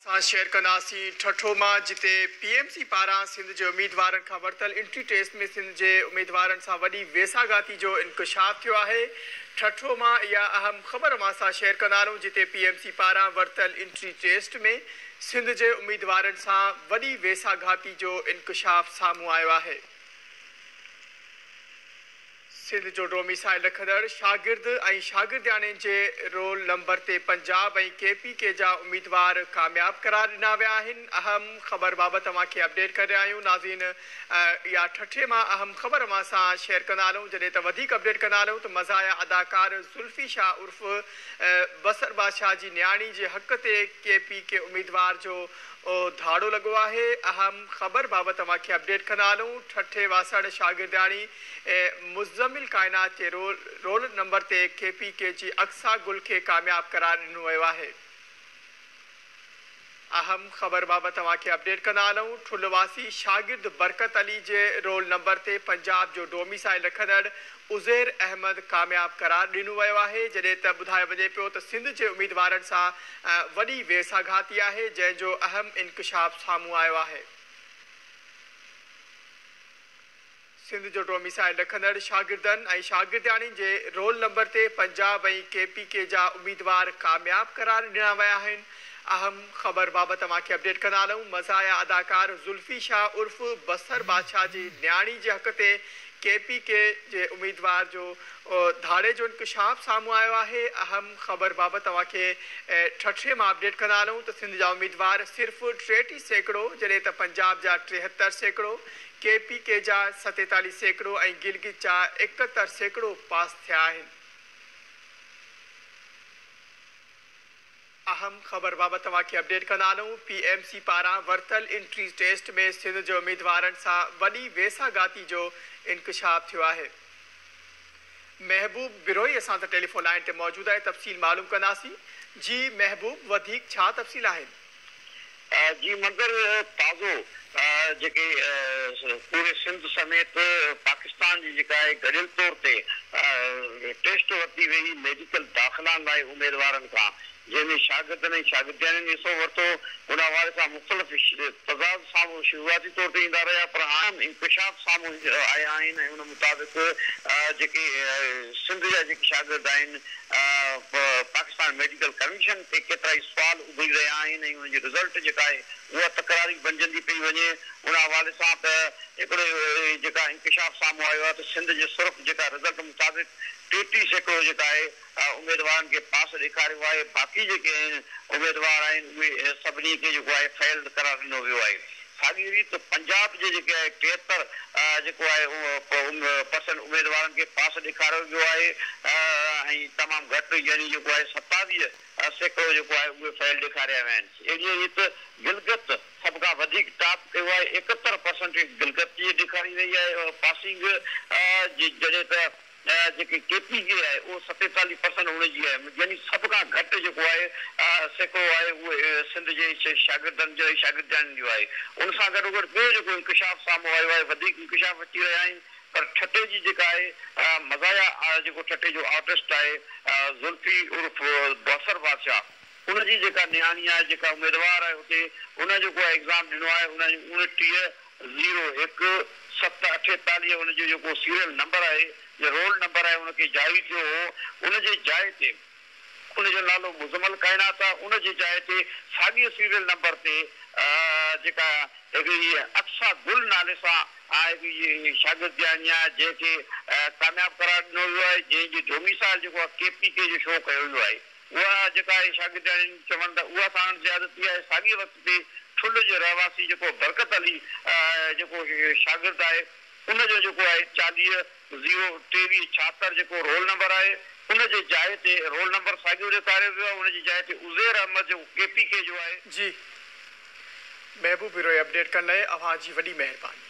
سان شيئر ڪنداسين ٺٽو مان جتي پي ايم سي پاران سنڌ جي اميدوارن کان ورتل انٽري ٽيسٽ ۾ سنڌ جي اميدوارن سان وڏي ويساهه گهاتي جو انڪشاف ٿيو آهي. ٺٽو مان اها اهم خبر اوهان سان شيئر ڪندا هلون جتي پي ايم سي پاران ورتل انٽري ٽيسٽ ۾ سنڌ جي اميدوارن سان وڏي ويساهه گهاتي جو انڪشاف سامهون آيو آهي. سنڌ جو ڊوميسائل رکندڙ شاگرد ۽ شاگردياڻين جي رول نمبر تي پنجاب ۽ ڪي پي ڪي جا اميدوار ڪامياب قرار ڏنا ويا آهن. اهم خبر بابت اوهان کي اپڊيٽ ڪري رهيا آهيون. ناظرين اها ٺٽي مان اهم خبر اوهان سان شيئر ڪندا هلون. جڏهن ته وڌيڪ اپڊيٽ ڪندا هلون ته مزاحيه اداڪار زلفي شاهه عرف بصر بادشاهه جي نياڻي جي حق تي ڪي پي ڪي اميدوار جو ڌاڙو لڳو آهي. اهم خبر بابت اوهان کي اپڊيٽ ڪندا هلون. ٺٽي واسڻ شاگردياڻي مزمل ڪائنات جي رول نمبر تي ڪي پي ڪي جي اقصيٰ گل کي ڪامياب قرار ڏنو ويو آهي. اهم خبر بابت اوهان کي اپڊيٽ ڪندا هلون. ٺل واسي شاگرد برڪت علي جي رول نمبر تي پنجاب جو ڊوميسائل رکندڙ عزير احمد ڪامياب قرار ڏنو ويو آهي. جڏهن ته ٻڌايو وڃي پيو ته سنڌ جي اميدوارن سان وڏي ويساهه گهاتي آهي جنهن جو اهم انڪشاف سامهون آيو آهي. سنڌ جو ڊوميسائل رکندڙ شاگردن ۽ شاگردياڻين جي رول نمبر تي پنجاب ۽ ڪي پي ڪي جا اميدوار ڪامياب قرار ڏنا ويا آهن. اهم خبر بابت اوهان کي اپڊيٽ ڪندا هلون. مزاحيه اداڪار زلفي شاهه عرف بصر بادشاهه جي نياڻي جي حق تي ڪي پي ڪي جي اميدوار جو ڌاڙي جو انڪشاف سامهون آيو آهي. اهم خبر بابت اوهان کي ٺٽي مان اپڊيٽ ڪندا هلون ته سنڌ جا اميدوار صرف 33% جڏهن ته پنجاب جا 73%، ڪي پي ڪي جا 47% ۽ گلگت جا 71% پاس ٿيا آهن. اهم خبر بابت اوهان کي اپڊيٽ ڪندا هلون. پي ايم سي پاران ورتل انٽري ٽيسٽ ۾ سنڌ جي اميدوارن سان وڏي ويساهه گهاتي جو انڪشاف ٿيو آهي. محبوب بروهي اسان سان ٽيليفون لائين تي موجود آهي تفصيل معلوم ڪنداسين. جي محبوب وڌيڪ ڇا تفصيل آهن؟ جي منظر تازو جيڪي پوري سنڌ سميت پاڪستان جي جيڪا آهي گڏيل طور تي ٽيسٽ ورتي وئي ميڊيڪل داخلا لاء اميدوارن کان جنهن ۾ شاگردن ۽ شاگردياڻين حصو ورتو ان حوالي سان مختلف تضاد سامهون شروعاتي طور تي ايندا رهيا پر هاڻ انڪشاف سامهون آيا آهن ۽ ان مطابق جيڪي سنڌ جا جيڪي شاگرد آهن پاڪستان ميڊيڪل ڪميشن تي ڪيترائي سوال اڀري رهيا آهن ۽ ان جي رزلٽ جيڪا آهي اها تڪراري بنجندي پئي وڃي. ان حوالي سان ته هڪڙو جيڪا انڪشاف سامهون آيو آهي ته سنڌ جي صرف جيڪا رزلٽ مطابق 33% جيڪا آهي اميدوارن کي پاس ڏيکاريو آهي باقي جيڪي آهن اميدوار آهن اهي سڀني کي جيڪو آهي فيل قرار ڏنو ويو آهي. ساڳي ريت پنجاب جي جيڪي آهي 73 جيڪو آهي پرسنٽ اميدوارن کي پاس ڏيکاريو ويو آهي ۽ تمام گهٽ يعني جيڪو آهي 27% جيڪو آهي اهي فيل ڏيکاريا ويا آهن. اهڙيء ريت گلگت سڀ کان وڌيڪ ٽاپ ڪيو آهي، 71% گلگت جي ڏيکاري وئي آهي پاسنگ، جڏهن ته جيڪي ڪي پي ڪي آهي اهو 47% ان جي آهي يعني سڀ کان گهٽ جيڪو آهي سيڪڙو آهي اهو سنڌ جي شاگردن جو ۽ شاگردياڻين جو آهي. ان سان گڏوگڏ ٻيو جيڪو انڪشاف سامهون آيو آهي وڌيڪ انڪشاف اچي رهيا آهن پر ٺٽي جي جيڪا آهي مزاحيه جيڪو ٺٽي جو آرٽسٽ آهي زلفي عرف بصر بادشاهه ان جي جيڪا نياڻي آهي جيڪا اميدوار آهي اتي ان جيڪو آهي ايگزام ڏنو آهي ان 29 0 1 7 48 ان جو جيڪو سيريل نمبر آهي يا رول نمبر آهي ان کي جاري ٿيو هو ان جي جاء تي ان جو نالو مزمل ڪائنات آهي ان جي جاء تي ساڳئي سيريل نمبر تي جيڪا هڪڙي اقصيٰ گل نالي سان هڪڙي شاگردياڻي آهي جنهن کي ڪامياب قرار ڏنو ويو آهي جنهن جي ڊوميسائل جيڪو آهي ڪي پي ڪي جو شو ڪيو ويو آهي اها جيڪا آهي شاگردياڻين چون ته اها ساڻن زيادتي آهي. ساڳئي وقت تي ٺل جي رهواسي جيڪو برڪت علي جيڪو شاگرد آهي ان جو جيڪو آهي 40 0 23 76 جيڪو رول نمبر آهي ان جي جاء تي رول نمبر ساڳيو ڏيکاريو ويو آهي ان جي جاء تي عزير احمد جيڪو ڪي پي ڪي جو آهي. جي محبوب بروهي اپڊيٽ ڪرڻ لاء اوهان جي وڏي مهرباني.